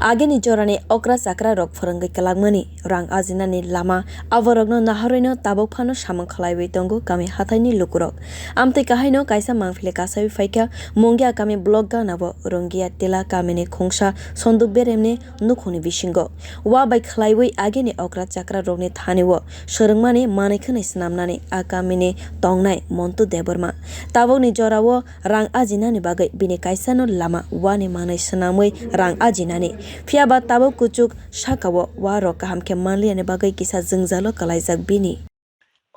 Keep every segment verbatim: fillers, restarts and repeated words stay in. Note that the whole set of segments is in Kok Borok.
Agini jorani okra chakra rok phwrwngwi kwlangmani rang ajinani lama aborokno naharwino tabuk phano samung khlaiwi tongo kami hathaini lukurok. Amtwi kahaino kaisa mangpili kasawi phaikha Mungia kami block ganao Runggia Tila kamini khungsa Sonduk Beremni nukhungni bisingo. Wa bai khlaiwi agini okra chakra rokni thanio swrwngmani manwi khwnwi swnamnani a kamini tongnai Montu Debbarma. Tabukni jorao rang ajinani bagwi bini kaisano lama wani manwi swnamwi rang ajinani. Phiya ba tabuk kuchuk sakao wa rok kaham khe manliyani bagwi kisa jwngjalo kwlaijak bini.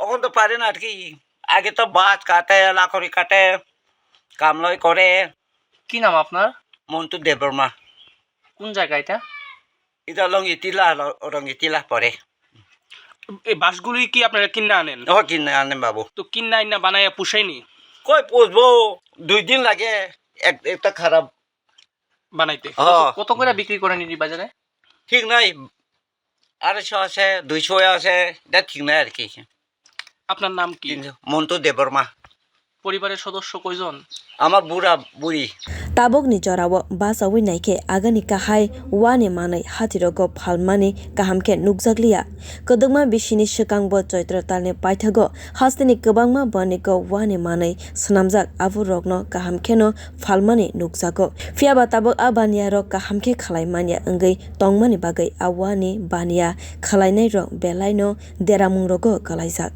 এখন তো পারে না আর কি। আগে তো বাস কাটে, লাকড়ি কাটে, কামলাই করে। কি নাম আপনার? মন্টু দেববর্মা। কোন জায়গা এটা? এটা লঙ্গিটিলা, ল-, রঙ্গিটিলা পড়ে। এই বাঁশগুলি কি আপনারা কিনে আনেন? ও, কিনে আনেন বাবু। তো কিনে আইনা বানাইয়া পুষায়নি? কই পুষবো? দুই দিন লাগে এক-, একটা খারাপ বানাইতে। ও। কত, কত করে বিক্রি করেন এই বাজারে? ঠিক নাই। আড়াইশো আছে, দুইশো আছে, এটা ঠিক নাই আর কি। আপনার নাম কি? কিন্তু মন্টু দেববর্মা। পরিবারের সদস্য কয়জন? আমার বুড়া বুড়ি। Tabukni jorao bachaui naikhe agani kahai wani manwi hatirogo phalmani kaham khe nukjakliya. Kwdwkma bisini swkangbo Choitro talni paithago hasteni kwbangma bonigo wani manwi swnamjak, aborokno kaham kheno phalmani nukjago. Phiya ba tabuk a baniyarok kaham khe khlai manya wngwi tongmani bagwi a wani baniya khlainairok belaino deramungrogo kwlaijak.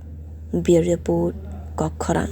Bureau Report, Kokkhorang.